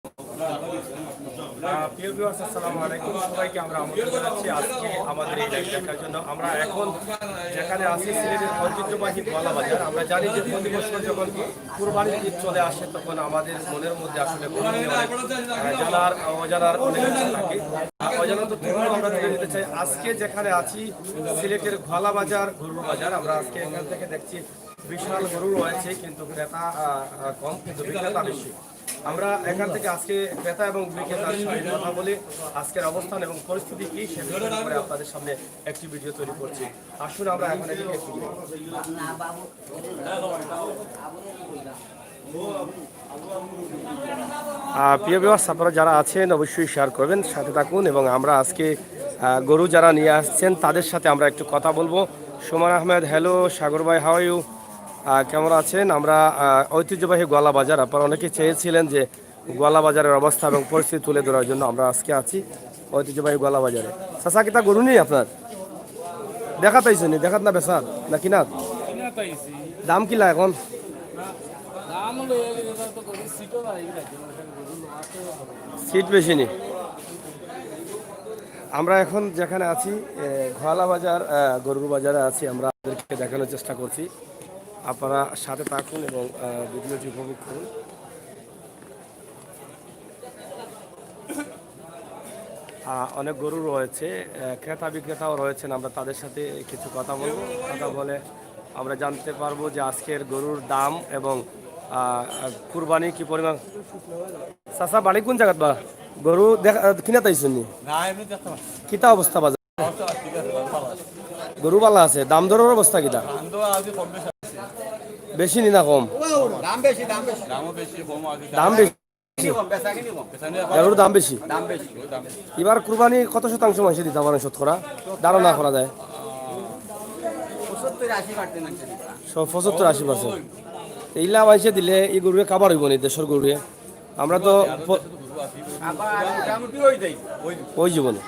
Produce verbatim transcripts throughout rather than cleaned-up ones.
আহ, প্রিয় ভিউয়ার্স, আসসালামু আলাইকুম। সবাইকে আমরা আমন্ত্রণ জানাচ্ছি আজকে আমাদের এই লাইভ দেখার জন্য। আমরা এখন যেখানে আছি, সিলেটের ঐতিহ্যবাহী গোয়ালা বাজার। আমরা জানি যে প্রতি বছর যখন কুরবানির ঈদ চলে আসে, তখন আমাদের মনের মধ্যে আসলে গরু নিয়ে অনেক, আহ, জানার, অজানার অনেক কিছু থাকে। আহ, অজানা তথ্যগুলো আমরা তুলে দিতে চাই। আজকে যেখানে আছি, সিলেটের গোয়ালা বাজার, গরুর বাজার, আমরা আজকে এখান থেকে দেখছি বিশাল গরু রয়েছে, কিন্তু ক্রেতা, আহ, আহ, কম, কিন্তু বিক্রেতা বেশি। আমরা এখান থেকে আজকে ক্রেতা এবং বিক্রেতার সাথে কথা বলি, আজকের অবস্থান এবং পরিস্থিতি কি, সে বিষয়ে করে আপনাদের সামনে একটি ভিডিও তৈরি করছি। আসুন, আমরা এখন এদিকে একটু যাই। আহ, প্রিয় ভিউয়ার্স, আপনারা যারা আছেন, অবশ্যই শেয়ার করবেন, সাথে থাকুন। এবং আমরা আজকে, আহ, গরু যারা নিয়ে আসছেন, তাদের সাথে আমরা একটু কথা বলবো। সুমন আহমেদ, হ্যালো। সাগর ভাই, হাউ আর ইউ? আহ, কেমন আছেন? আমরা, আহ, ঐতিহ্যবাহী গোয়ালা বাজার, আপনারা অনেকে চেয়েছিলেন যে গোয়ালা বাজারের অবস্থা এবং পরিস্থিতি তুলে ধরার জন্য আমরা আজকে আছি ঐতিহ্যবাহী গোয়ালা বাজারে। চাচা, কিতা গরু নেই আপনার? দেখাত আইছনি, দেখাত না বেচাত না কিনাত? দাম কিলা এখন? সিট বেশি নি। আমরা এখন যেখানে আছি, এ, গোয়ালা বাজার, আহ, গরুর বাজারে আছি। আমরা আপনাদেরকে দেখানোর চেষ্টা করছি, আপনারা সাথে থাকুন এবং, আহ, ভিডিওটি উপভোগ করুন। আহ, অনেক গরু রয়েছে, আহ, ক্রেতা বিক্রেতাও রয়েছেন। আমরা তাদের সাথে কিছু কথা বলবো। কথা বলে আমরা জানতে পারবো যে আজকের গরুর দাম এবং, আহ, কুরবানি কি পরিমাণ। চাচা, বাড়ি কোন জায়গাত বা? গরু দেখা, আহ, কিনাত আইছনি? না, এমনি দেখতে পাচ্ছি। কিতা অবস্থা বাজার? অবস্থা ঠিক আছে, ভালো আছে। গরু ভালা আছে, দাম দরর অবস্থা কিতা? দাম তো আজ কম বেশি আছে। বেশি নি না কম? দাম বেশি, দাম বেশি। দামও বেশি, কম আছে। দাম বেশি। গরুর দাম বেশি। এবার কুরবানি কত শতাংশ মানষে দিতা পারে শতকরা ধারণা করা যায়? পঁচাত্তর আশি percent। সব পঁচাত্তর আশি percent। তো ইলা মানষে দিলে ই গরুয়ে কাবার অইবো নি, দেশর গরুয়ে? আমরা তো প-, ওই জীবনে।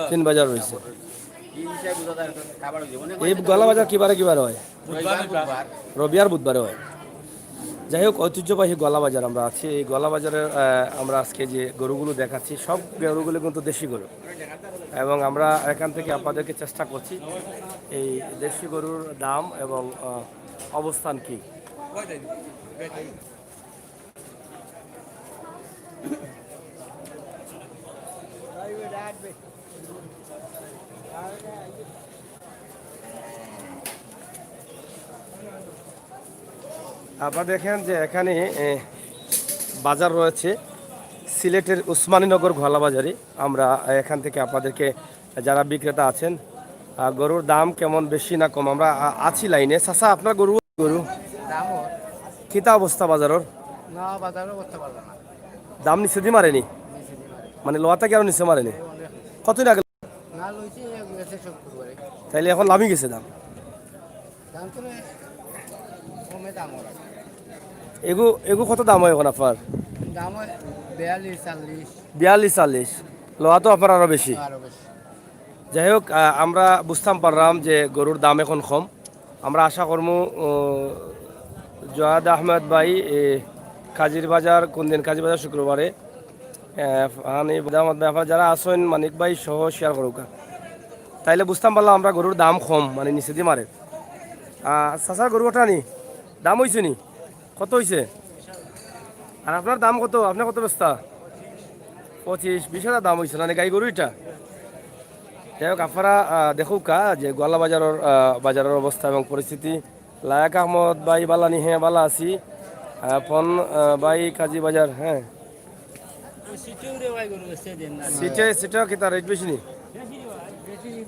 তিন বাজার রয়েছে। এই গোয়ালা বাজার কিবারে কিবারে হয়? রবিবার, বুধবার। রবিবার, বুধবারে হয়। যাই হোক, ঐতিহ্যবাহী গোয়ালা বাজার আমরা আছি। এই গোয়ালা বাজারের, আহ, আমরা আজকে যে গরুগুলো দেখাচ্ছি, সব গরুগুলো কিন্তু দেশি গরু। এবং আমরা এখান থেকে আপনাদেরকে চেষ্টা করছি এই দেশি গরুর দাম এবং, আহ, অবস্থান কি। আপনারা দেখেন যে এখানে, এ, বাজার রয়েছে সিলেটের উসমানীনগর ঘোলা বাজারে। আমরা এখান থেকে আপনাদেরকে যারা বিক্রেতা আছেন, আহ, গরুর দাম কেমন, বেশি না কম, আমরা, আ-, আছি লাইনে। চাচা, আপনার গরু, গরু দাম ওর। কিতা অবস্থা বাজারর? না, বাজারর অবস্থা ভালা না। দাম নিচেদি মারেনি? নিচেদি মারে। মানে, লওয়া থাকি আরো নিচে মারেনি? এই অনেক। কতদিন আগে? না, লইছি, এই গেছে সত্তর করে। তাইলে এখন লামি গেছে দাম? দাম তো কমে দাম ওরা। এগু, এগু কত দাম হয় এখন আপনার? দাম হয় বিয়াল্লিশ, চল্লিশ। বিয়াল্লিশ, চল্লিশ। লওয়া তো আপনার আরো বেশি। আরো বেশি। যাই হোক, আহ, আমরা বুঝতাম পারলাম যে গরুর দাম এখন কম। আমরা আশা করমু, আহ, জোয়াদ আহমেদ ভাই, এ, কাজির বাজার কোন দিন? কাজির বাজার শুক্রবারে। আহ, হানিফ আহমদ ভাই, আপনারা যারা আছেন, মানিক ভাই সহ শেয়ার করুকা। তাইলে বুঝতাম পারলাম আমরা গরুর দাম কম, মানে নিচেদি মারে। আহ, চাচার গরু ওটা নি? দাম হইছে নি? কত হইছে? আর আপনার দাম কত? আপনি কত বেচতা? পঁচিশ, বিশ হাজার দাম হইছে না, গাই গরু এটা? যাই হোক, আপনারা, আহ, দেখুকা যে গোয়ালা বাজারর, আহ, বাজারর অবস্থা এবং পরিস্থিতি। লায়েক আহমদ ভাই, বালা নি? হ্যাঁ, বালা আছি। আহ, ফোন, আহ, ভাই, কাজী বাজার, হ্যাঁ। সিটে, সিটে কিতা রেট বেশি নি?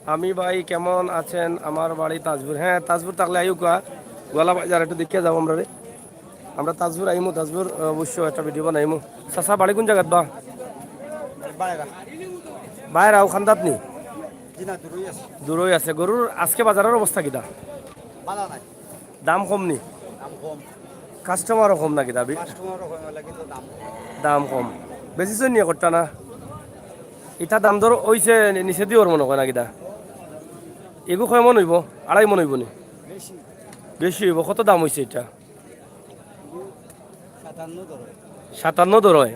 আমি ভাই, কেমন আছেন? আমার বাড়ি তাজপুর। হ্যাঁ, তাজপুর থাকলে আইউকা, গোয়ালা বাজার একটু দেখিয়া যাবো আমরা রে। আমরা তাজপুর আইমু, তাজপুর, আহ, অবশ্য একটা ভিডিও বানাইমু। চাচা, বাড়ি কোন জায়গাত বা? বাইরা। বাইরা, ওখান দাঁত নি? জি না, দূরই আছে। দূরই আছে। গরুর আজকে বাজারর অবস্থা কিতা? ভালা নাই। দাম কম নি? দাম কম। কাস্টমারও কম না কিতা? বি- কাস্টমারও কম, লাগে তো দাম কম। দাম কম। বেশি চল নিয়ে করতা না? ইটা দাম দর হইছে নি-, নিচেদি ওর মনে হয় না কিতা? এগু কয় মন হইব? আড়াই মন হইব নি? বেশি। বেশি হইব। কত দাম হইছে এটা? সাতান্ন ধরো। সাতান্ন দর অয়।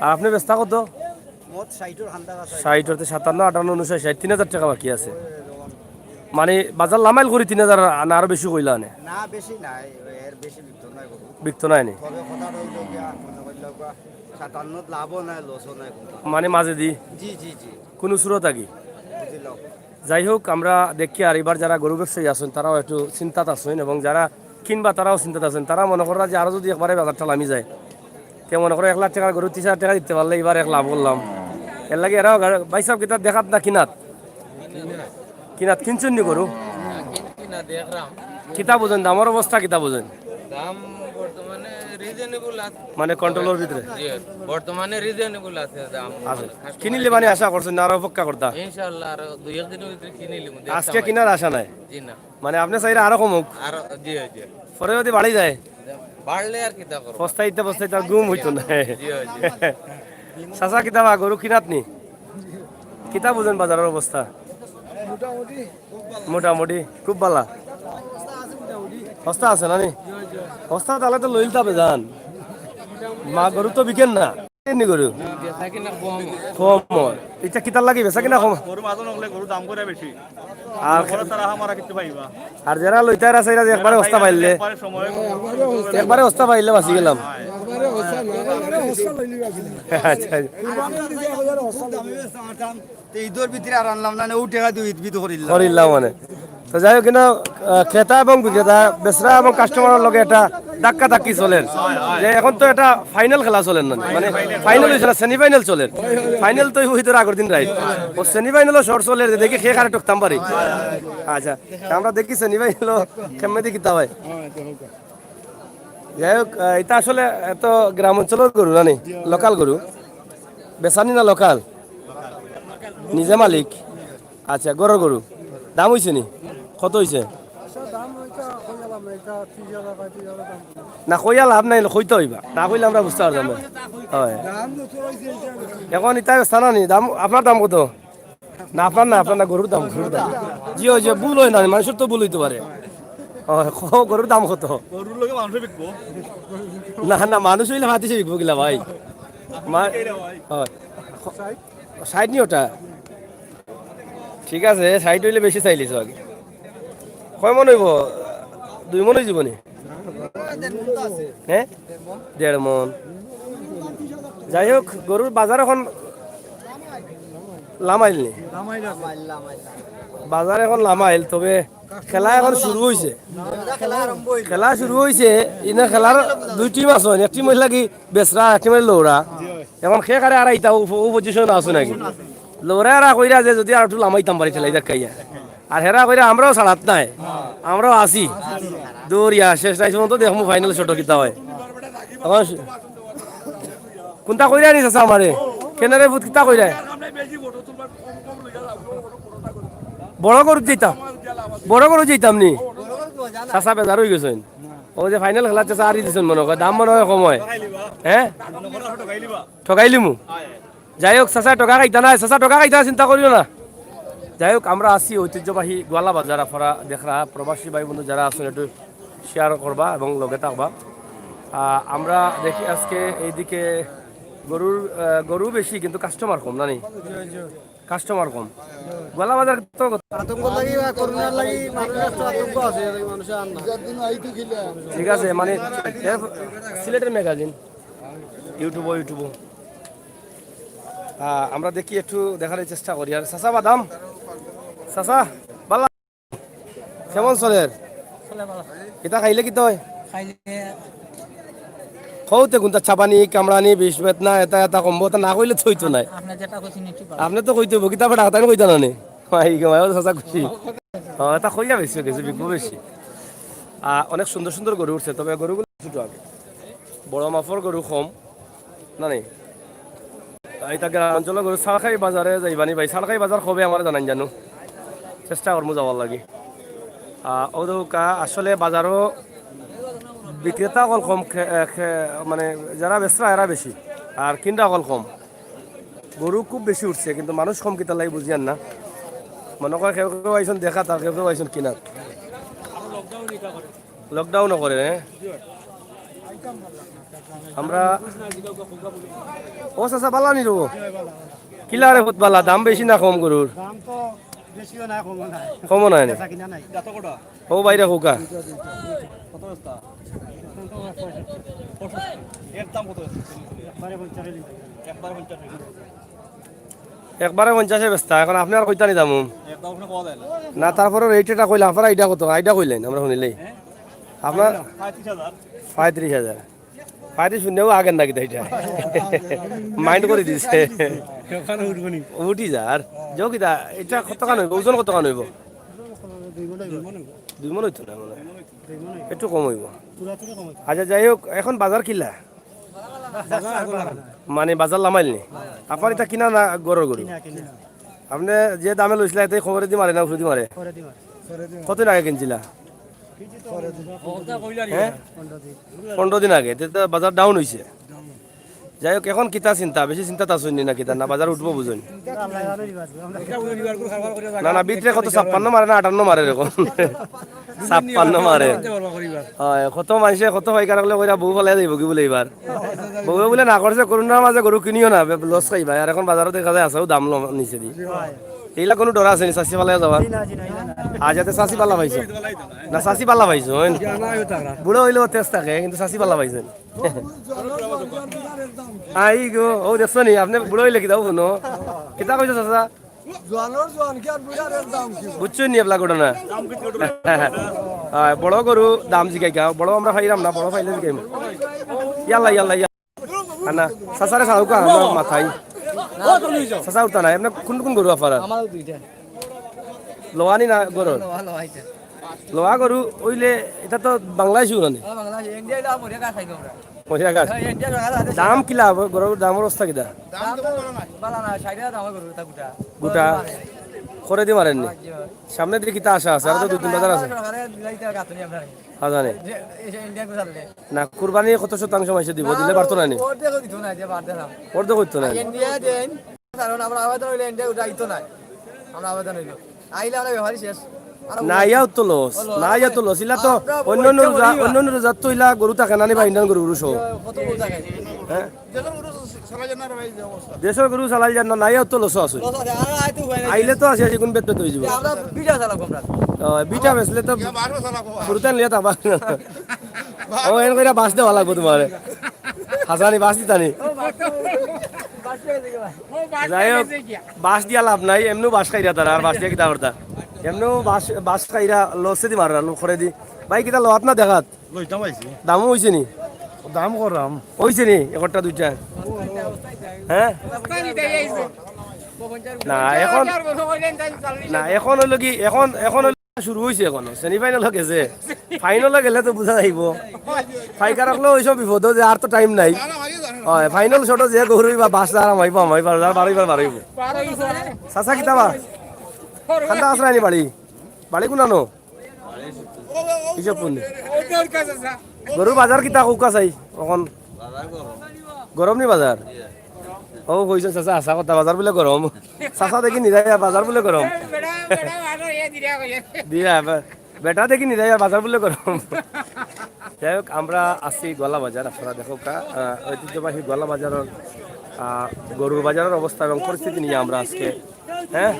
আর আপনে বেচতা কত? মোট ষাইটর হান্দা আছে। ষাইট অর্থে সাতান্ন, আটান্ন, ঊনষাট, ষাইট, তিন হাজার টেকা বাকি আছে। মানে বাজার লামাইল করি তিন হাজার না আরো বেশি কইলা আনে? না, বেশি নাই, এর বেশি বিকতো নায় গরু। বিকতো নায় নি? তবে কথা রইল গিয়া, মনে করল গিয়া, সাতান্ন লাভও নাই, লসও নাই কোনটা। মানে মাঝে দি? জি, জি, জি। কোনো সুরত আগে? বুঝলাম। যাই হোক, আমরা দেখি আর এবার যারা গরু ব্যবসায়ী আছেন তারাও একটু চিন্তাত আছেন এবং যারা কিনবা তারাও চিন্তাত আছেন। তারা মনে করা যে আরো যদি একবারে বাজারটা লামি যায়, তে মনে করো এক লাখ টেকার গরু তিরিশ হাজার টেকা দিতে পারলে এবার এক লাভ করলাম। এর লাগি এরাও গাড়ি, ভাই সাহেব, কিতা দেখাত না কিনাত? কিনাত কিনছেন নি গরু? কিনছি না, দেখলাম। কিতা বুঝেন, দামর অবস্থা কিতা বুঝেন? দাম বর্তমানে রিজনেবল আছে। মানে কন্ট্রোলের ভিতরে? জি, বর্তমানে রিজনেবল আছে দাম। আছে। মানে কাস্টমার কিনিলে মানে আশা করছেন না আরো অপেক্ষা করতা? ইনশাআল্লাহ আরো দুই এক দিনের ভিতরে কিনিলিমু, দেখতাম আজকে আর কিনার কি। আশা নাই? জি না। মানে আপনি চাইলে আরো কমুক? আর জি, জি। পরে যদি বাড়ি যায়? বাড়লে আর কিতা করব? পস্তাইতে পস্তাইতে আর ঘুম হইতো না। জি, জি। চাচা, কিতা বা গরু কিনাত নি? কিতা বুঝেন বাজারর অবস্থা? মোটামুটি। মোটামুটি, খুব বালা। সস্তা আছে না নি? সস্তা তাহলে তো লইল তবে যান। মা গরু তো বিকেন না। এমনি গরু? না, বেচা কিনা কম। কম অয়। ইটা কিতার লাগি বেচা কিনা কম? গরু মাঝে নকলে গরু দাম করে বেশি। আর বড় তারা আমার কিছু পাইবা। আর যারা লইতারা আছে, এরা একবারে অস্তা পাইলে। একবারে সময়। একবারে অস্তা পাইলে বাঁচি গেলাম। একবারে অস্তা না, একবারে অস্তা লইলি বাঁচি গেলাম। আচ্ছা, আচ্ছা। কুরবানি দিতে একবারে অস্তা লইলি। তে ঈদর ভিতরে আর আনলাম না, ও টেকা দিয়ে ঈদ বিদ করিলাম। করিলাম মানে। তো যাই হোক, কিন্তু, আহ, ক্রেতা এবং বিক্রেতা, বেচরা এবং কাস্টমারের লগে একটা ধাক্কা ধাক্কি চলের। যে এখন তো এটা ফাইনাল খেলা চলের না, মানে ফাইনাল হইছে না, সেমিফাইনাল চলের। ফাইনাল তো হইতো আগের দিন রাইত। ও সেমিফাইনালও শর্ট চলের, যে দেখি কে কারে টুকতাম পারি। আচ্ছা, আমরা দেখি সেমিফাইনালও কেমনে দেখি তা হয়। যাই হোক, আহ, এটা আসলে এত গ্রাম অঞ্চলের গরু না নি? লোকাল গরু? বেচানি না লোকাল? নিজে মালিক? আচ্ছা, ঘরর গরু। দাম হইছে নি? কত হইছে? না, কইয়া লাভ নাই, কইতে হইবা। না কইলে আমরা বুঝতে পারতাম না। হয়। এখন ইটা বেচতা না নি? দাম, আপনার দাম কত? না, আপনার না, আপনার না, গরুর দাম, গরুর দাম। জি, ওই যে ভুল হয় না, মানুষের তো ভুল হইতে পারে। ও, ক-, গরুর দাম কত? গরুর লগে মানুষ বিকবো। না, না, মানুষ হইলে মাতিছে বিকবো কিলা ভাই? মা-, হয়। ষাইট নি ওটা? ঠিক আছে, ষাইট হইলে বেশি চাইলিছো আগে। কয় মন হইবো? দুই মন হইযিবো নি? হ্যাঁ, দেড় মন। যাই হোক, গরুর বাজার এখন লামাইল নি? বাজার এখন লামাইল, তবে খেলা এখন শুরু হইছে। খেলা শুরু হইছে, ইনা খেলার দুই টিম আছে, এক টিম হইল কি বেচরা, এক টিম হইল লৌরা। এখন খে কারে আর ইতা ও পজিশন আছে নাকি? লৌরা আর কইরা যে যদি আর একটু লামাইতাম পারি ঠেলাই দেখাইয়া। আর হেরা কইরা, "আমরাও ছাড়াত নাই, আমরাও আছি।" দৌড়িয়া শেষ রাইজ পর্যন্ত দেখমু ফাইনাল শট কিতা হয়। এখন শ-, কোনটা কইরা আনিস আছে আমারে? কেনারে ভূত কিতা কইরা? বড় গরু যাইতাম, বড় গরু যাইতাম নি। চাচা বেজার হয়ে গেছেন। ও যে ফাইনাল খেলার চাচা আরি দিছেন মনে হয়, দাম মনে হয় কম হয়। হ্যাঁ? ঠকাইলিমু। যাই হোক, চাচা টেকা খাইতা না, চাচা টেকা খাইতা না, চিন্তা করিও না। যাই হোক, আমরা আছি ঐতিহ্যবাহী গোয়ালা বাজার, আপনারা দেখরা, প্রবাসী ভাই বন্ধু যারা আছেন একটু শেয়ার করবা এবং লগে থাকবা। আহ, আমরা দেখি আজকে এইদিকে গরুর, আহ, গরু বেশি কিন্তু কাস্টমার কম, না নি? কাস্টমার কম। গোয়ালা বাজার তো আতঙ্ক লাগি বা করোনার লাগি মানুষের একটা আতঙ্ক আছে, এই মানুষের আর না। ঠিক আছে, মানে এর সিলেটের ম্যাগাজিন, ইউটিউবও, ইউটিউবও। আহ, আমরা দেখি একটু দেখার চেষ্টা করি। আর চাচা বাদাম, চাচা, বালা, কেমন চলের? চলে ভালো। এটা খাইলে কিতা হয়? খাইলে কওতে কোনটা চাবানি, কামড়ানি, বিষ বেদনা, এটা, এটা কমবো, এটা না কইলে তো হইতো নাই। আপনি যেটা কইছেন, ঠিক আছে। আপনি তো কইতে হইব, কিতা বেটা, তাই কইতা না নি? ভাই, গো, ভাই, ও চাচা খুশি। হ্যাঁ, এটা কইয়া বেশি গেছে, বিকবো বেশি। আহ, অনেক সুন্দর সুন্দর গরু উঠছে, তবে গরুগুলো ছোট আগে। বড় মাপর গরু কম, না নি? এই তা গ্রাম অঞ্চল গরু সালখাই বাজারে যাইবানি ভাই, সালখাই বাজার কবে আমার জানাইন জানো, চেষ্টা করমু যাওয়ার লাগি। আহ, ও দেখুক্কা, আসলে বাজারও বিক্রেতা অকল কম, খে-, এ, খে-, মানে যারা বেচরা এরা বেশি, আর কিনরা অকল কম। গরু খুব বেশি উঠছে, কিন্তু মানুষ কম কিতার লাগি বুঝিয়ার না। মনে করে কেউ কেউ আইসন দেখা, তার কেউ কেউ আইসন কিনার। লকডাউনও করে, হ্যাঁ? আমরা, ও চাচা, বালা নি রো? কিলা রে ফুত বালা, দাম বেশি না কম গরুর? দাম তো বেশিও নাই, কমও নাই। কমও নাই নি? বেচা কিনা নাই। ও বাইরে হোকা। কত বেচতা? একবারে পঞ্চাশ। একবারে পঞ্চাশে বেচতা, এখন আপনে আর কইতা নি দাম? না, তারপরে রেট এটা কইলে, আপনার আইডিয়া কত? আইডিয়া কইলেন, আমরা শুনিলেই। আপনার পঁয়ত্রিশ হাজার। পঁয়ত্রিশ শুনলেও আগের নাকি তাই এটা? মাইন্ড করে দিছে। উঠি যার। যাও কিতা, এটা কতখান হইব? ওজন কতখান হইব? দুই মন হইতো না মনে হয়। একটু কম হইব। আচ্ছা, যাই হোক, এখন বাজার কিলা? মানে বাজার লামাইল নি? আপনার এটা কিনা না গরুর গরু? আপনি যে দামে লইছিলা, এতে খবরে দি মারে না ওষুধ দি মারে? কতদিন আগে কিনছিলা? হ্যাঁ, পনেরো দিন আগে। এতে তো বাজার ডাউন হইছে। যাই হোক, এখন কিতা চিন্তা, বেশি চিন্তা তা শুনি না কিতা, না বাজার উঠবো বুঝুন। না, না, ভিতরে কত ছাপ্পান্ন মারে না আটান্ন মারে এরকম? ছাপ্পান্ন মারে। হয়, কত মানুষে কত পাইকার হকলে কইরা বউ ফালাই যাইব কি বলে এবার? বউয়ে বলে না করছে, করোনার মাঝে গরু কিনিও না, লস খাইবা। আর এখন বাজারও দেখা যায় আছেও দাম ল-, নিচে দি। এইলা কোনো ডর আছে নি চাষি ফালাই যাওয়ার? আজ যাতে চাষি পালা পাইছো না, চাষি পালা পাইছো, হয় না? বুড়ো হইলেও তেজ থাকে, কিন্তু চাষি পালা পাইছো। আই গো, ও দেখছো নি, আপনি বুড়ো হইলে কিতা হুনো? কিতা কইছো চাচা? জোয়ানোর জোয়ান কি আর বুড়ার এক দাম কি? বুঝছো নি এবলা ঘটনা? হয়, বড় গরু দাম জিগাইকা, বড় আমরা পাইরাম না, বড় পাইলে জিগাইমু। ইয়াল্লা, ইয়াল্লা, ইয়াল্লা। না, চাচারে চাউকা, আমার মাথায়। চাচা উঠতা না, এমনি কোন কোন গরু আপনার? আমার দুইটা। লোয়ানি না গরু? লোয়া, লোয়া এটা। লোয়া গরু হইলে এটা তো বাংলাদেশি উড়ানি। ও, বাংলাদেশি, ইন্ডিয়া এটা মরিয়া গাছ খাইবো আমরা। মরিয়া গাছ। হ্যাঁ, ইন্ডিয়া বাংলা আছে। দাম কিলা? গরুর দাম অবস্থা কিতা? দাম তো ভালো না, ষাট হাজার দাম গরু এটা গোটা। গোটা? করে দি মারেননি? সামনে দিকে কিতা আশা আছে? আর তো দুই তিন বাজার আছে। সরকারে দিলাই তো গাছ নিয়ে আমরা। হ্যাঁ, জানি। যে, এই যে ইন্ডিয়া গোছ আনলে। না, কুরবানি কত শতাংশ মাইসে দিব? দিলে পারতো না নি? অর্ধেকও দিত না, যে বাদ দিলাম। অর্ধেক হইতো না। ইন্ডিয়া দেন, কারণ আমরা আবেদন হইলে ইন্ডিয়া উঠে আইতো না। আমরা আবেদন হইলো। আইলে আমরা ব্যাপারই শেষ। আর না, ইয়াও তো লস। ও লস। না, ইয়া তো লস। ইলা তো আমরা অন্য অন্য রোজা, অন্য অন্য রোজার তো ইলা গরু থাকে না নি বা ইন্ডিয়ান গরু, গরু সহ। কত গরু থাকে? হ্যাঁ? দেশর গরু চালাই যার না, না, ইয়াও তো লস আছে। লস আছে, আর আইতে উপায় নাই। আইলে তো আছে, সেগুন বেত বেত হয়ে যাবে। আমরা বিটা চালাবো আমরা। ও, বিটা বেচলে তো ইয়া বারো চালাবো। ফুরুতান লিয়া তা বাস। ও, এন কইরা বাস দেওয়া লাগবো তোমারে। হাসানি বাস দিতানি। ও, বাস তো, বাস তো এদিকে ভাই। যাই হোক, বাস দিয়া লাভ নাই, এমনেও বাস খাইরা তারা, আর বাস দিয়া কিতা করতা? এমনেও বাস, বাস খাইরা লসে দি মাররা, লো করে দি। ভাই, কিতা লওয়াত না দেখাত? লইতাম আইছি। দামও হইছে নি? দাম করাম। হইছে নি একটা দুইটা? হ্যাঁ? না, এখন, না, এখন হইলো কি, এখন, এখন হইলো শুরু হইছে এখনো। সেমিফাইনাল গেছে। ফাইনালে গেলে তো বুঝা যাইব। ফাইকার রাখলে ওইসব বিপদ যে আর তো টাইম নাই। হয়, ফাইনাল শটো যে গরু বা বাস আর হামাইবো, হামাইবো, আর বাড়াইবো, বাড়াইবো। চাচা কিতা বা? খান্দা আসরা নি বাড়ি? বাড়ি কোনানো? হিসাব কোন? গরুর বাজার কিতা কউক্কা চাই অখন? গরম নি বাজার? ও কইছইন চাচা, হাছা কথা, বাজার বুলে গরম। চাচা দেখি নিরাইয়া, বাজার বুলে গরম। দিয়া, বে-, বেটা দেখি নিরাইয়া, বাজার বুলে গরম। যাই হোক, আমরা আছি গোয়ালা বাজার, আপনারা দেখউক্কা, আহ, ঐতিহ্যবাহী গোয়ালা বাজারর, আহ, গরুর বাজারর অবস্থা এবং পরিস্থিতি নিয়া আমরা আজকে, হ্যাঁ?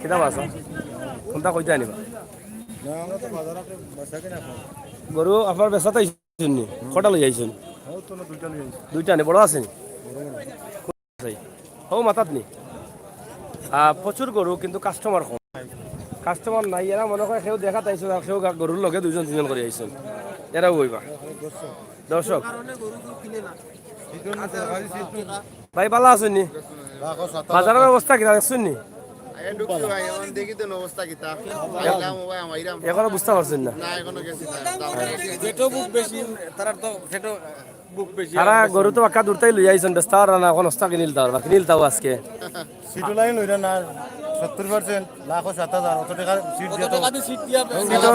কিতা বা আছে? কোনটা কইতে আনিবা? না, আমরা তো বাজার হাটে বেচা কিনা কম। গরু আপনার বেচাত আইছইন নি? কটা লই আইছইন? ও তো না, দুইটা লই আইছি। দুইটা নি, বড় আছে নি? বড় বড়। আছে। ও মাথাত নি? আহ, প্রচুর গরু, কিন্তু কাস্টমার কম। কাস্টমার নাই, এরা মনে করে কেউ দেখাত আইছইন, আর কেউ গা-, গরুর লগে দুইজন তিনজন করি আইছইন। এরাও অইবা। দর্শক। ভাই, ভালা আছইন নি? বাজারর অবস্থা কিতা দেখছইন নি? আগে ঢুকছি ভাই, এখন দেখি তো অবস্থা কিতা। আইলাম ও ভাই, আমাইরাম। এখনো বুঝতা পারছইন না? না, এখনো গেছি না, দাম নাই। যেটা বুক বেশি, তারা তো সেটা বুক বেশি। তারা গরু তো বাক্কা দূরতাই লই আইছইন, বেচতা পাররা না, এখন অস্তা কিনিলতা পারবা, কিনিলতাও আজকে। সিটো লাইন অইরা না, সত্তর পার্সেন্ট, লাখো সাত হাজার, অত টাকা সিট অত দিয়া তো টাকা দিয়ে সিট দিয়া সিটো,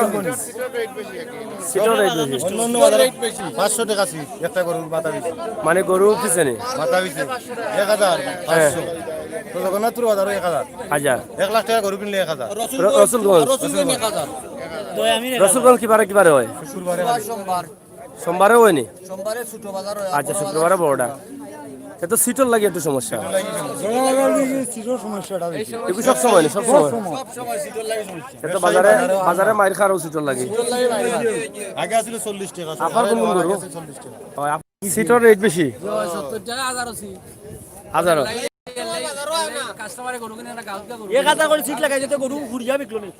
সিটো রেট বেশি। অন্য অন্য বাজারে রেট বেশি। পাঁচশো টাকা সিট, একটা গরুর মাথা পিছে। মানে গরু পিছে নি? মাথা পিছে, এক হাজার পাঁচশো। তো জগন্নাথপুর বাজারও এক হাজার। আচ্ছা। এক লাখ টাকা গরু কিনলে এক হাজার। র-, রসুলগঞ্জ। রসুলগঞ্জ এক হাজার। রসুলগঞ্জ কিবারে কিবারে হয়? শুক্রবারে হয়। সোমবার। সোমবারেও অয়নি? সোমবারে ছোট বাজার হয়, আচ্ছা, শুক্রবারে বড়টা। এ তো সিটর লাগি একটু সমস্যা। জোড়াগাড়ি সিটর সমস্যাটা বেশি। এগুলো সব সময় না, সব সময়। সব সময় সিটর লাগে সমস্যা। এ তো বাজারে, বাজারে মাইর খারও সিটর লাগি। আগে আছিল চল্লিশ টাকা। আপনার কোন কোন গরু? চল্লিশ টাকা। হয়, আপ-, সিটর রেট বেশি। সত্তর টাকা হাজার আছে। হাজারও। কাস্টমারে গরু কিনে না, গাউত গা গরু। এক হাজার করে সিট লাগাই দিতে গরু ঘুরিয়া বিকলো নি।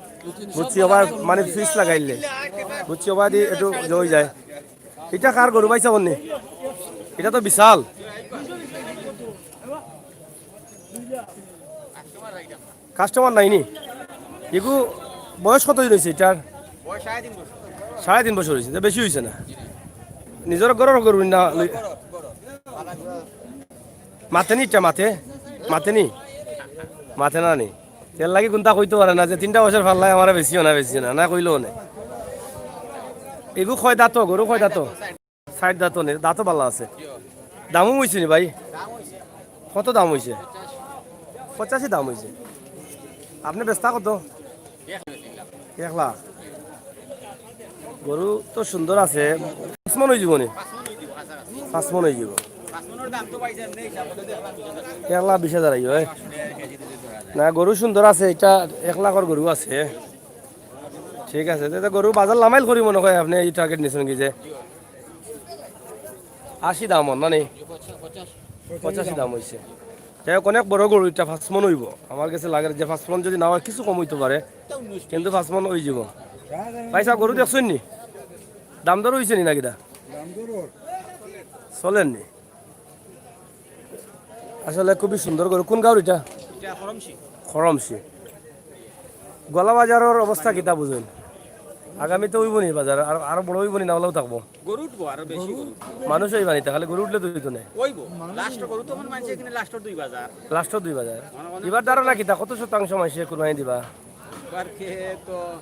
বুঝছি, ওবার মানে ফিস লাগাইলে। বুঝছি, ওবার দিয়ে একটু জয় যায়। এটা কার গরু পাইছা বলনি? এটা তো বিশাল। কাস্টমার নাইনি। এগু বয়স কত হয়েছে এটার? সাড়ে তিন বছর হয়েছে, তো বেশি হয়েছে না। নিজের ঘরের গরু না লই-, মাতে নি এটা, মাতে? মাতে নি? মাতে না নি? এর লাগি কোনটা কইতে পারে না যে তিনটা বছর ফাল্লাই আমার বেশি না, বেশি না, না কইলেও না। এগু কয় দাঁত গরু, কয় দাঁত? সাইড দাঁত নি, দাঁতও ভালো আছে। দামও হয়েছে নি ভাই? কত দাম হয়েছে? পঁচাশি দাম হয়েছে। আপনি বেচতা কত? এক লাখ। গরু তো সুন্দর আছে, পাঁচ মন হয়ে যাব নি? পাঁচ মন হয়ে যাব। এক লাখ বিশ হাজার আইব, এ? না, গরু সুন্দর আছে, এটা এক লাখর গরু আছে। ঠিক আছে, তে তো গরু বাজার লামাইল করি মনে হয় আপনি এই টার্গেট নিছেন কি যে? আশি দাম অর না নি? পঁচাশি দাম হয়েছে। যাই হোক, অনেক বড় গরু, এটা পাঁচ মন হইব। আমার কাছে লাগে যে পাঁচ মন যদি না হয়, কিছু কম হইতে পারে, কিন্তু পাঁচ মন হয়ে যাব। ভাই সাহেব, গরু দেখছেন নি? দাম দর হয়েছে নি নাকি দা? চলেন নি? আসলে খুবই সুন্দর গরু। কোন গাঁওর এটা? খরমশি। গলা বাজারের অবস্থা কিতা বুঝেন? আগামীতে হইব নি বাজার? আর আরো বড় হইব নি, না হলেও থাকবো? গরু উঠবো আরো বেশি গরু। মানুষ হইবা নি, তাহলে গরু উঠলে তো হইতো না। ওইব। লাস্ট গরু তখন মানছে এখানে লাস্টর দুই বাজার। লাস্টর দুই বাজার। এবার ধারণা কিতা, কত শতাংশ মানষে কুরবানি দিবা? এবার কে তো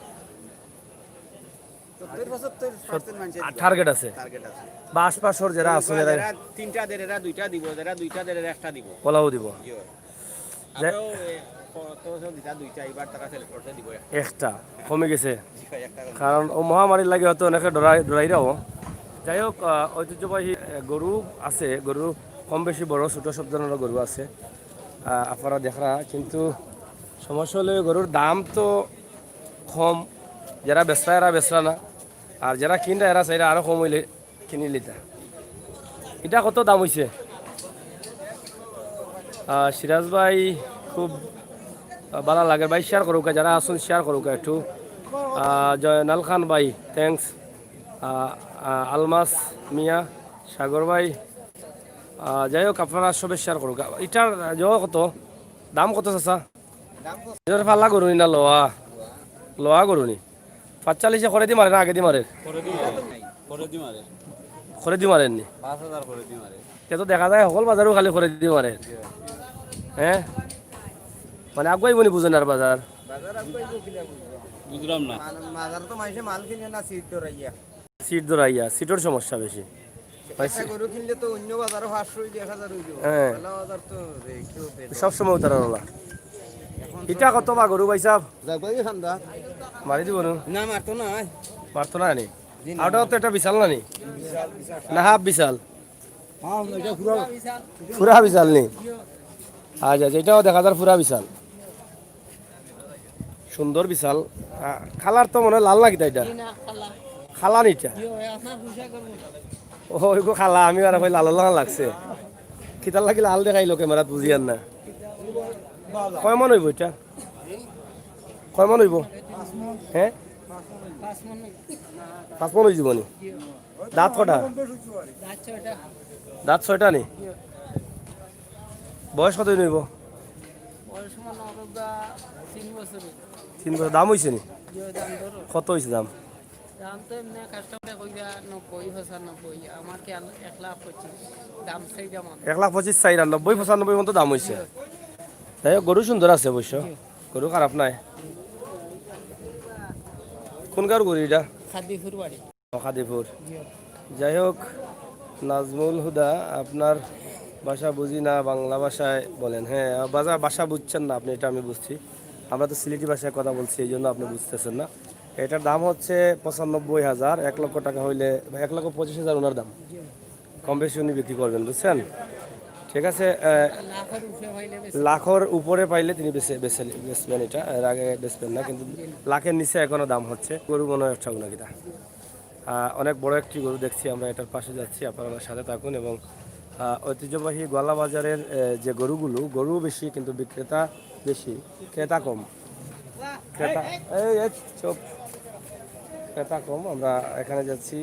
সত্তর পঁচাত্তর পার্সেন্ট মানষে দিবা। টার্গেট আছে। টার্গেট আছে। বা আশপাশর যারা আছে, এবার যারা যারা তিনটা দের এরা দুইটা দিব, যারা দুইটা দের এরা একটা দিব। ওলাও দিব। জি হয়। যে- আমরাও, এ, কত বছর দিতা দুইটা, এবার তারা সেল করতে দিব একটা। একটা কমে গেছে, জি হয়, একটা করে। কারণ ও মহামারীর লাগে হয়তো অনেকে ডরাই ডরাইরাও। যাই হোক, আহ, ঐতিহ্যবাহী, আহ, গরু আছে, গরু কম বেশি বড় ছোট সব ধরনের গরু আছে, আহ, আপনারা দেখরা। কিন্তু সমস্যা হলো এই গরুর দাম তো কম, যারা বেচরা এরা বেচরা না, আর যারা কিনরা এরা চাইরা আরো কম হইলে কিনি লিতা। এটা কত দাম হইছে? আহ, সিরাজ ভাই, খুব, আহ, ভালা লাগে ভাই, শেয়ার করুকা, যারা আছেন শেয়ার করুকা একটু। আহ, জয়নাল খান ভাই, থ্যাংকস। আহ, আহ, আলমাস মিয়া, সাগর ভাই, আহ, যাই হোক, আপনারা সবে শেয়ার করুকা। এটার জয় কত? দাম কত চাচা? এটার ফাল্লা গরু নি না লোয়া? লোয়া গরু নি। পাঁচচল্লিশে করে দি মারে না আগে দি মারে? করে দি মারে। করে দি মারেন নি? পাঁচ হাজার করে দি মারে। তে তো দেখা যায় সকল বাজারও খালি করে দি মারে। হ্যাঁ, মানে আগুয়াইব নি বুঝেন আর বাজার। বুঝলাম না। বাজার তো মানষে মাল কিনে না, সিট ধরাইয়া। সিট ধরাইয়া, সিটর সমস্যা বেশি। একটা গরু কিনলে তো অন্য বাজারও পাঁচশো হইলে এক হাজার হইল। হ্যাঁ। মেলা বাজার তো রে, কেউ পেট সব সময় উতারা ওলা। এটা কত বা গরু ভাই সাহেব? যাকবাই খান্দা। মারি দিব না? না, মারতো না। মারতো না নি? আউটা তো এটা বিশাল না নি? না হাফ বিশাল? হ্যাঁ, এটা পুরো পুরা বিশাল নি? আচ্ছা, আচ্ছা, এটাও দেখা যার পুরা বিশাল। সুন্দর বিশাল। আহ, কালার তো মনে হয় লাল না কিতা এটা? কালা নি এটা? ও, এগো কালা, আমি আর ভাই লাল লাল লাগছে। কিতার লাগি লাল দেখাইলো ক্যামেরাত বুঝিয়ার না। কয় মন হইব এটা? কয় মন হইব? হ্যাঁ, পাঁচ মন হইব নি? দাঁত কটা? দাঁত ছয়টা নি? বয়স কত হইব? তিন বছর। দাম হইছে নি? কত হইছে দাম? দাম তো এমনি কাস্টমারে কইরা নব্বই পঁচানব্বই, আমার কি আল-, এক লাখ পঁচিশ। দাম সেই দাম আমার। এক লাখ পঁচিশ চাইরা নব্বই পঁচানব্বই মতো দাম হইছে। যাই হোক, গরু সুন্দর আছে অবশ্য, গরু খারাপ নাই। কোন গাঁওর গরু এটা? খাদিপুর বাড়ি। খাদিপুর। যাই হোক, নাজমুল হুদা, আপনার ভাষা বুঝি না, বাংলা ভাষায় বলেন। হ্যাঁ, ভাষা, ভাষা বুঝছেন না আপনি, এটা আমি বুঝছি। আমরা তো সিলেটি ভাষায় কথা বলছি, এই জন্য আপনি বুঝতেছেন না। এটার দাম হচ্ছে পঁচানব্বই হাজার। এক লক্ষ টাকা হইলে, এক লক্ষ পঁচিশ হাজার ওনার দাম। কম বেশি উনি বিক্রি করবেন, বুঝছেন? ঠিক আছে। আহ, লাখর উপরে পাইলে তিনি বেচে বেচে বেচবেন এটা। এর আগে বেচবেন না, কিন্তু লাখের নিচে এখনো দাম হচ্ছে। গরু মনে হয় একটা গুণা কিতা। আহ, অনেক বড় একটি গরু দেখছি আমরা, এটার পাশে যাচ্ছি। আপনারা আমার সাথে থাকুন এবং আহ, ঐতিহ্যবাহী গোয়ালা বাজারের আহ, যে গরুগুলো, গরু বেশি কিন্তু বিক্রেতা বেশি, ক্রেতা কম। ক্রেতা, এই, এই, চুপ। ক্রেতা কম। আমরা এখানে যাচ্ছি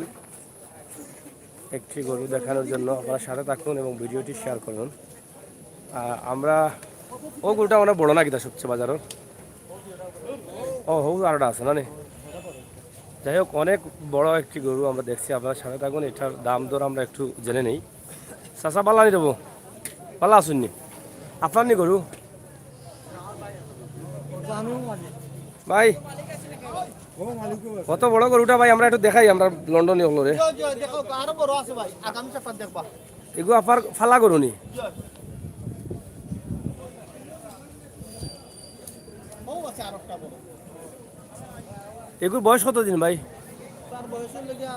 একটি গরু দেখানোর জন্য। আপনারা সাথে থাকুন এবং ভিডিওটি শেয়ার করুন। আহ, আমরা, ও গরুটা মানে বড় না কিতা সবচেয়ে বাজারর? ও, হৌ আরোটা আছে না নি? যাই হোক, অনেক বড় একটি গরু আমরা দেখছি। আপনারা সাথে থাকুন, এটার দাম দর আমরা একটু জেনে নেই। চাচা, বালা নি রব? বালা আছইন নি? আপনার নি গরু? ভাই, কত বড় গরুটা ভাই, আমরা একটু দেখাই, আমরা লন্ডনী অকলরে। জি, জি, দেখো, আরো বড় আছে ভাই, আগামী সপ্তাহে দেখবা। এগু আপার ফালা গরু নি? জি। ও আছে আরেকটা বড়। এগুর বয়স কত দিন ভাই? তার বয়স হলো গিয়া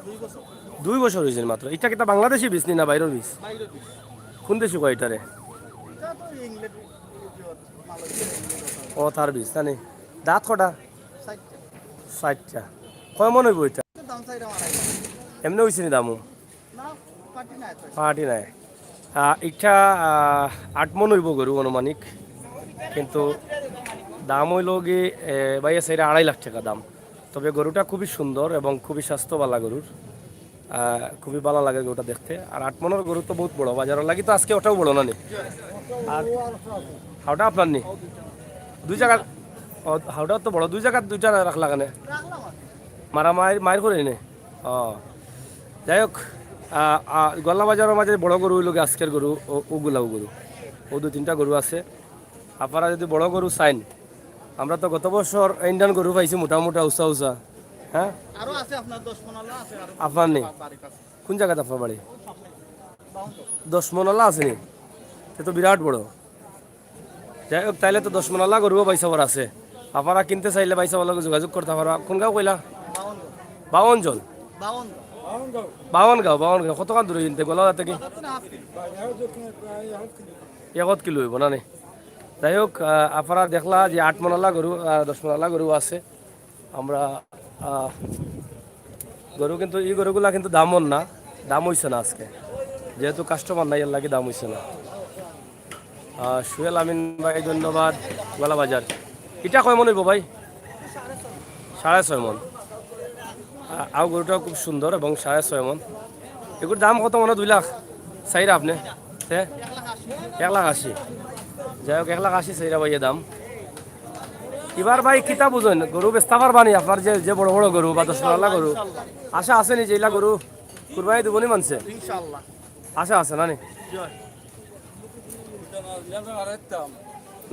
দুই বছর। দুই বছর হয়েছে মাত্র। এটা কিতা বাংলাদেশি বীজ নি না বাইরের বীজ? বাইরের বীজ। কোন দেশি কয় এটারে? এটা তো ইংল্যান্ড, ইয়ে, মালয়েশিয়া, ইংল্যান্ড। ও, তার বীজ, জানি। দাঁত কটা? চারটা। চারটা। কয় মন হইব এটা? দাম চাইরা আড়াই লাখ। এমনি হইছে নি দামও? না, পার্টি নাই তো। পার্টি নাই। আহ, এটা, আহ, আট মন হইব গরু আনুমানিক, কিন্তু দাম হইল কি, এ, ভাই আছে, এটা আড়াই লাখ টাকা দাম। তবে গরুটা খুবই সুন্দর এবং খুবই স্বাস্থ্যবালা গরুর, আহ, খুবই ভালো লাগে গরুটা দেখতে। আর আট মনের গরু তো বহুত বড়, বাজারের লাগি তো আজকে ওটাও বড় না নি। আর হাওটা আপনার নি? দুই জায়গা, ও, হাওটা তো বড়, দুই জায়গা দুইটা রাখলা কেনে? মারা মায়ের, মায়ের করে নে। ও, যাই হোক, আ, আ, গোয়ালা বাজারের মাঝে বড় গরু হইল গিয়া আজকের গরু, ও, ওগুলাও গরু, ও দুই তিনটা গরু আছে। আপনারা যদি বড় গরু চাইন, আমরা তো গত বছর ইন্ডিয়ান গরু পাইছি মোটা মোটা, উঁচা উঁচা, হ্যাঁ? আরো আছে আপনার দশ মন আলা আছে, আরো আপনার নেই? বাড়ির কাছে। কোন জায়গাত আপনার বাড়ি? বাউন্ন। দশ মন আলা আছে নি? এ তো বিরাট বড়। যাই হোক, তাইলে তো দশ মন আলা গরুও ভাইসাবর আছে। আপনারা কিনতে চাইলে ভাইসাবর লগে যোগাযোগ করতে পারবা। কোন গাঁও কইলা? বাউন্ন। বাউন্ন জন? বাউন্ন। বাউন্ন গাঁও, বাউন্ন গাঁও। কতখান দূরে কিনতে গোয়ালা থাকি? এক কিলো হইব না নি? যাই হোক, আহ, আপনারা দেখলা যে আট মন আলা গরু, আহ, দশ মন আলা গরু আছে। আমরা, আহ, গরু কিন্তু, এই গরুগুলা কিন্তু দামন না, দাম হইছে না আজকে, যেহেতু কাস্টমার নাই, এর লাগি দাম হইছে না। আহ, সুহেল আমিন ভাই, ধন্যবাদ। গোয়ালা বাজার, এটা কয় মন হইব ভাই? সাড়ে ছয় মন। আ-, আও গরুটাও খুব সুন্দর এবং সাড়ে ছয় মন। এগুর দাম কত মনে হয়? দুই লাখ চাইরা আপনি? হ্যাঁ, এক লাখ আশি। যাই হোক, এক লাখ আশি চাইরা ভাইয়ে দাম। এবার ভাই কিতা বুঝইন, গরু বেচতা পারবা নি? আপনার যে, যে বড় বড় গরু বা দশ মন আলা গরু, আশা আছে নি যে ইলা গরু কুরবানি দিব নি মানষে? ইনশাআল্লাহ। আশা আছে না নি?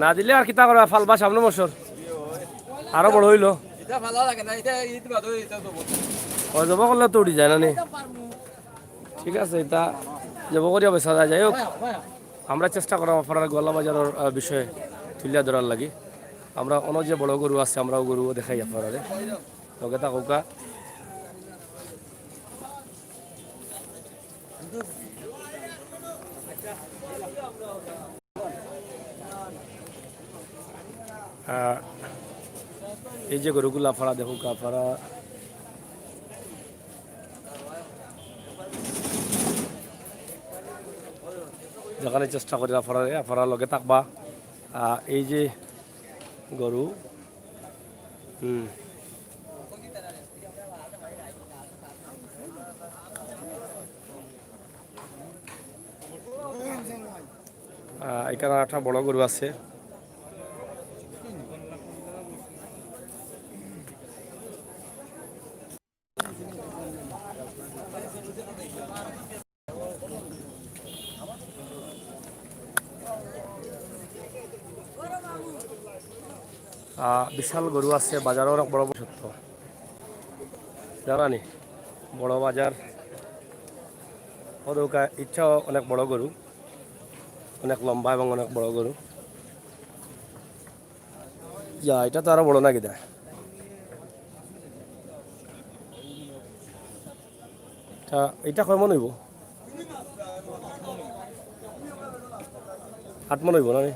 না দিলে আর কিতা করবা, ফালবা সামনে বছর। আরো বড় হইলো। এটা ভালা লাগে না, এটা ঈদ বাদে এটা দেবো। ও, জব করলে তো উঠি যায় না নি? ঠিক আছে, এটা জব করিয়া বেচা যায়। যাই হোক, আমরা চেষ্টা করলাম আপনারা গোয়ালা বাজারের, আহ, বিষয়ে তুলিয়া ধরার লাগি। আমরা অন্য যে বড় গরু আছে, আমরাও গরু দেখাই আপনারা। লগে থাকুকা। আহ, এই যে গরুগুলা আপনারা দেখুকা, আপনারা যেখানে চেষ্টা করি আপনারা, আপনারা লগে থাকবা। আহ, এই যে গরু, হুম। আহ, এখানে একটা বড় গরু আছে। আহ, বিশাল গরু আছে, বাজারও অনেক বড় বড় সত্য। জানা নি? বড় বাজার। ও দৌকা, ইচ্ছাও অনেক বড় গরু, অনেক লম্বা এবং অনেক বড় গরু। ইয়া, এটা তো আরো বড় না কিতা? আহ, এটা কয় মন অইবো? আট মন অইবো না নি?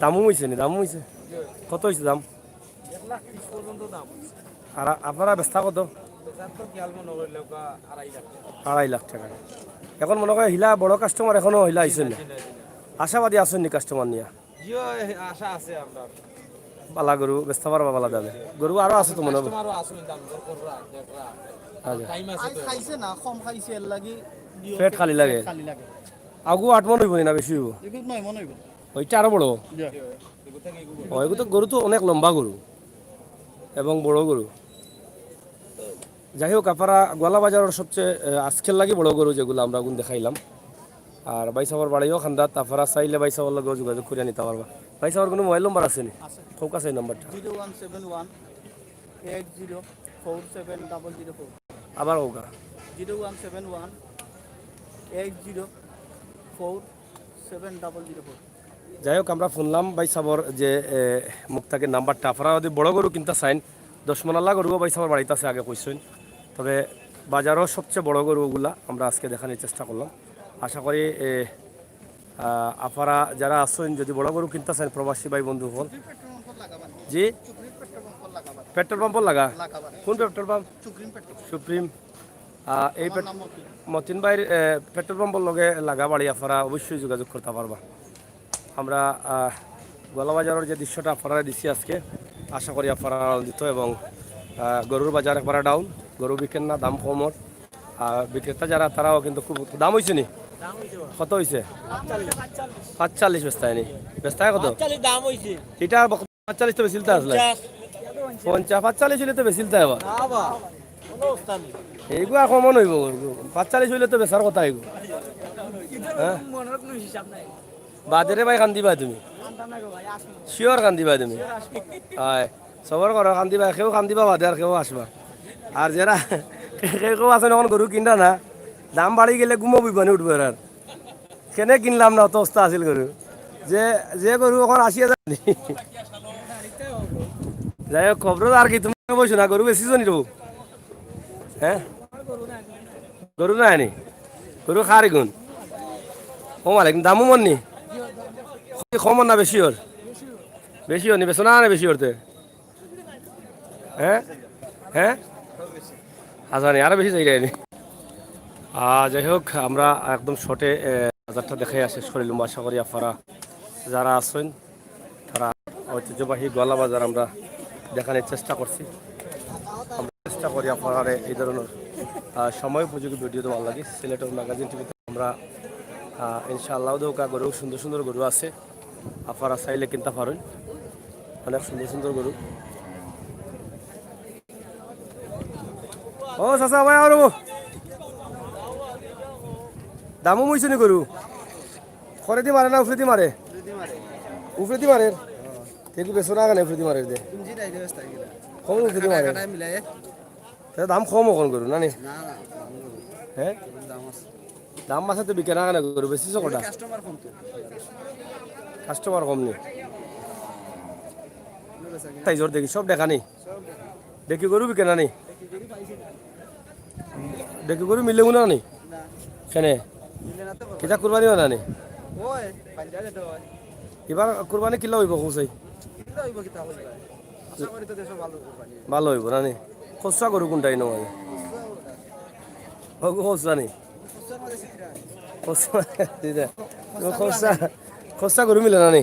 দামও অইছে নি? দামও অইছে। কত অইছে দাম? এক লাখ ত্রিশ পর্যন্ত দাম। আর আ-, আপনারা বেচতা কত? বেচার তো খেয়াল মনে করলে ওটা আড়াই লাখ টাকা। আড়াই লাখ টাকা। এখন মনে কয় হিলা বড় কাস্টমার এখনো হিলা আইছইন না? জি না, জি না। আশাবাদী আছইন নি কাস্টমার নিয়া? জি, ওই আশা আছে আমরা। বালা গরু বেচতা পারবা বালা দামে। গরু আরো আছে তো মনে হয়। কাস্টমারও আছে, দাম দর কররা, দেখরা। আচ্ছা। টাইম আছে আজ তো। খাইছে না, কম খাইছে, এর লাগি দিও পেট খালি লাগে। পেট খালি লাগে। আগু আট মন অইবো নি না বেশি অইবো? এগুলো নয় মন অইবো। ওইটা আরো বড়। জি। ও, এগু তো গরু তো অনেক লম্বা গরু এবং বড় গরু। যাই হোক, আপনারা গোয়ালা বাজারর সবচেয়ে, আহ, আজকের লাগি বড় গরু যেগুলা আমরা অগুন দেখাইলাম। আর ভাইসাবর বাড়িও কান্দাত, আপনারা চাইলে ভাইসাবর লগেও যোগাযোগ করিয়া নিতা পারবা। ভাইসাবর কুনু মোবাইল নম্বর আছে নি? আছে। কউক্কা চাইন নম্বরটা। Zero one seven one eight zero four seven double zero four. আবার কউক্কা। Zero one seven one eight zero four seven double zero four. যাই হোক, আমরা হুনলাম ভাইসাবর যে, এ, মুখ থাকি নাম্বারটা। আপনারা যদি বড় গরু কিনতা চাইন, দশ মনালা গরুও ভাইসাবর বাড়িত আছে, আগে কইছইন। তবে বাজারও সবচেয়ে বড় গরু ওগুলা আমরা আজকে দেখানির চেষ্টা করলাম। আশা করি, এ, আহ, আপনারা যারা আছইন, যদি বড় গরু কিনতা চাইন, প্রবাসী ভাই বন্ধু অকল। জি? পেট্রোল পাম্পর লাগা? কোন পেট্রোল পাম্প? সুপ্রিম। আহ, এই পেট-, মতিন ভাইর, আহ, পেট্রোল পাম্পর লগে লাগা বাড়ি, আপনারা অবশ্যই যোগাযোগ করতা পারবা। আমরা, আহ, গোয়ালা বাজারর যে দৃশ্যটা আপনারারে দিছি আজকে, আশা করি আপনারা আনন্দিত এবং, আহ, গরুর বাজার একবারে ডাউন, গরু বিকের না, দাম কমর। আর বিক্রেতা যারা, তারাও কিন্তু খুব দাম অইছে নি? কত অইছে? পাঁচচল্লিশ বেচতায় নি? বেচতায় কত? পাঁচচল্লিশ দাম অইছে। এটা আর বক-, পাঁচচল্লিশ তো বেচিলতা আসলে। পঞ্চাশ। পঞ্চাশ, পাঁচচল্লিশ অইলে তো বেচিলতা আবার। না বা, কোনো অবস্থা নেই। এইগু আর কমন অইবো, পাঁচচল্লিশ অইলে তো বেচার কথা এইগু। হ্যাঁ? বাদে রে ভাই, কান্দিবায় তুমি। শিওর কান্দিবায় তুমি। হয়, সবর করো, কান্দিবায়, কেউ কান্দিবা বাদে আর কেউ আসবা। আর যেরা কেউ কেউ আছইন অখন গরু কিনরা না, দাম বাড়ি গেলে ঘুমো বুঝবানি উঠবো এরার। কেনে কিনলাম না, অত অবস্থা আছিল গরু। যে, যে গরু অখন আশি হাজার নি। যাই হোক, খবর আর কি, তুমি বসো না, গরু বেশি জনি রবো। হ্যাঁ? গরু নাই নি? গরু কার ইগুন? ও মালিক, দামও মন নি? কমর না বেশি অর? বেশি অর নি, বেচো না, না বেশি অর তে? হ্যাঁ? হ্যাঁ? আচ্ছা, নি, আরো বেশি চাইরা নি। আহ, যাই হোক, আমরা একদম শর্টে, আহ, বাজারটা দেখাইয়া শেষ করিলাম। আশা করি আপনারা যারা আছইন, তারা ঐতিহ্যবাহী গোয়ালা বাজার আমরা দেখানির চেষ্টা করছি। আমরা চেষ্টা করি আপনারারে এই ধরনের, আহ, সময় উপযোগী ভিডিও দেওয়ার লাগি। সিলেটের ম্যাগাজিন টিভিতে আমরা, আহ, ইনশাআল্লাহ দেউকা গরু, সুন্দর সুন্দর গরু আছে, আপনারা চাইলে কিনতা পারইন। অনেক সুন্দর সুন্দর গরু। ও চাচা ভাই, আরো দামও মইছে নি গরু? খরেদি মারে না উপরেদি মারে? উপরেদি মারে। তে কি বেচো না কেনে উপরেদি মারে দে? কম উপরেদি মারে। তে দাম কম অখন গরু, না নি? হ্যাঁ? দাম আছে তো বিকে না কেনে গরু? বেচিছো কটা? কাস্টমার কম নি? তাই জোর দেখি, সব দেখা নি? দেখি গরু বিকে না নি? দেখি গরু মিলে না নি? কেনে? কিতা কুরবানি অয় না নি? এবার কুরবানি কিলা অইবো কও চাই? ভালা অইবো না নি? খসা গরু কুনটা ইনো মানে? ও গো, খসা নি? খসা, খসা, খসা গরু মিলে না নি?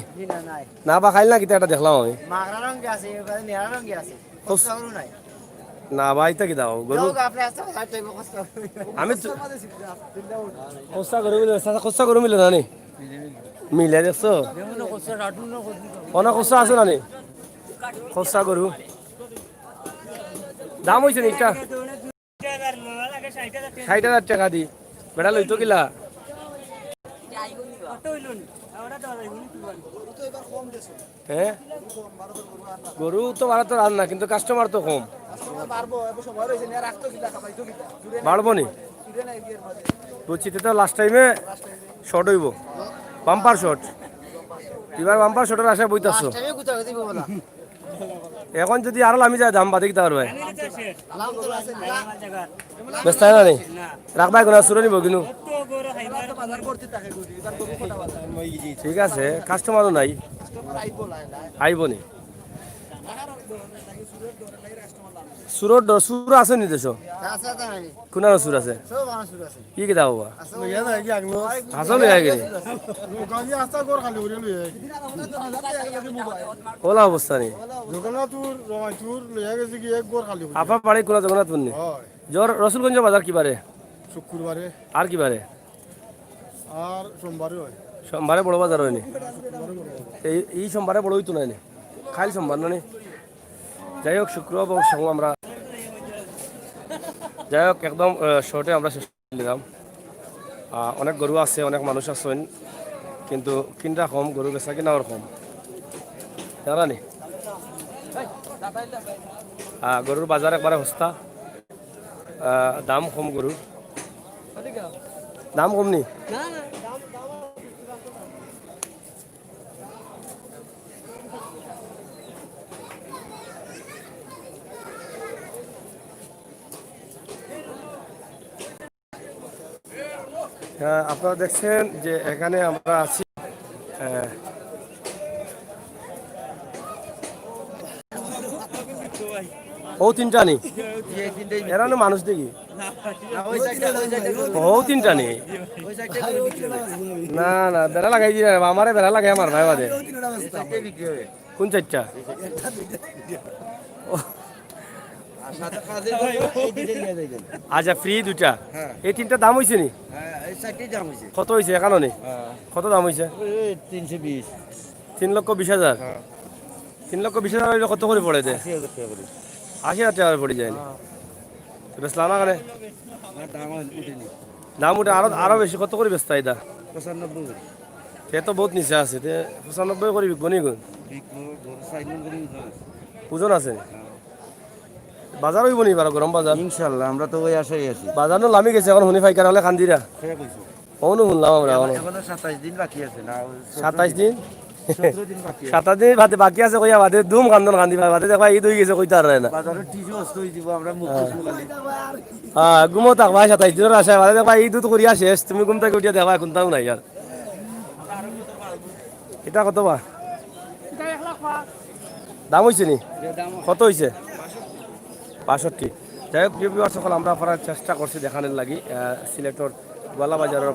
না বা খাইল না কিতা একটা দেখলাম আমি। খস-, না বা ইতা কিতা গরু? আমি তো খসা গরু মিলে, চাচা, খসা গরু মিলে না নি? মিলে দেখছো? অনেক খসা আছে না নি? খসা গরু। দাম অইছে নি একটা? ষাইট হাজার টেকা দি। বেটা লইতো কিলা? হ্যাঁ? গরু তো বাড়াতো আর না, কিন্তু কাস্টমার তো কম। বাড়বো নি? বুঝছি, তে তো লাস্ট টাইমে শর্ট অইবো, বাম্পার শর্ট। এবার বাম্পার শর্টের আশায় বইতাছো। এখন যদি আরো লামি যায় দাম বাদে কিতা পারবে? বেচতায় না নি? রাখবায় কোনা, চুরে নিবো কিনু। ঠিক আছে, কাস্টমারও নাই। আইবো নি? চুরর ডর, চুর আছে নি দেশো? আছে, আছে, নাই। কোনানো চুর আছে? সব আমার চুর আছে। কি কিতা বাবা? লইয়া যায় কি আগলো? হাছা লইয়া গেছে। দোকানি আস্তা ঘর খালি করি লইয়া যায়। ওলা অবস্থা নি? দোকানা চুর, রমাই চুর, লইয়া গেছে কি এক ঘর খালি করি। আফা বাড়ি কোনা জগন্নাথপুর নি? হয়। জোর রসুলগঞ্জ বাজার কি বারে? শুক্রবারে। আর কি বারে? আর সোমবারে হয়। সোমবারে বড় বাজার হয় নি? শুক্রবারে বড় বাজার। এই, এই সোমবারে বড় অইতো নায় নি? কাইল সোমবার না নি? যাই হোক, শুক্র এবং সোম আমরা, যাই হোক, একদম, আহ, শর্টে আমরা শেষ করে দিলাম। আহ, অনেক গরু আছে, অনেক মানুষ আছইন, কিন্তু কিনরা কম, গরু বেচা কিনাও কম। জানা নি? আহ, গরুর বাজার একবারে সস্তা, আহ, দাম কম গরুর। দাম কম নি? হ্যাঁ, আপনারা দেখছেন যে এখানে আমরা আছি। হ্যাঁ। ও তিনটা নি? এরা না মানুষ দেখি। ও তিনটা নি? না, না, বেড়া লাগাই দিয়ে, আমারে বেড়া লাগাই আমার ভাই বাদে। কোন চারটা? আচ্ছা, ফ্রি দুইটা। হ্যাঁ। এই তিনটা দাম হইছে নি? হ্যাঁ, এই চারটাই দাম হইছে। কত হইছে এখানো নি? হ্যাঁ। কত দাম হইছে? ওই তিনশো বিশ। তিন লক্ষ বিশ হাজার? হ্যাঁ। তিন লক্ষ বিশ হাজার হইলে কত করে পড়ে দে? আশি হাজার টাকা করে। আশি হাজার টাকা করে পড়ে যায় নি? হ্যাঁ। তো বেচলা না কেনে? না, দাম আর উঠেনি। দাম উঠে আরো, আরো বেশি। কত করে বেচতা এটা? পঁচানব্বই করে। সে তো বহুত নিচে আছে, তে পঁচানব্বই করে বিকবো নি গুণ? বিকবো, গরু চার মণ করে ওজন আছে। ওজন আছে? হ্যাঁ। বাজার হইব নি এবার গরম বাজার? ইনশাল্লাহ, আমরা তো ওই আশায় আছি। বাজার না লামি গেছে, এখন হুনি পাইকার হলে খান্দিরা। সে কইছে। অনো শুনলাম আমরা, এবার অনো। এখনো সাতাইশ দিন বাকি আছে না, ওই সতেরো সাতাইশ দিন? সতেরো দিন বাকি আছে। সাতাইশ দিন বাদে বাকি আছে কইয়া বাদে দুম কান্দন কান্দি বাদে দেখবা ঈদ হয়ে গেছে কইতে আর না। বাজারে টিসু অস্ত হয়ে দিব, আমরা মুখ হ্যাঁ। চুষবো খালি। হ্যাঁ, ঘুমো থাকবা সাতাইশ দিনের আশায় বাদে দেখবা ঈদ উদ করিয়া শেষ, তুমি ঘুম থেকে উঠিয়া দেখবা কোনটাও নাই আর। এটা কত বা? দাম হইছে নি? কত হইছে? বাষট্টি। যাই হোক, প্রিয় viewers সকল, আমরা আপনারা চেষ্টা করছি দেখানোর লাগি, আহ, সিলেটর গোয়ালা বাজারের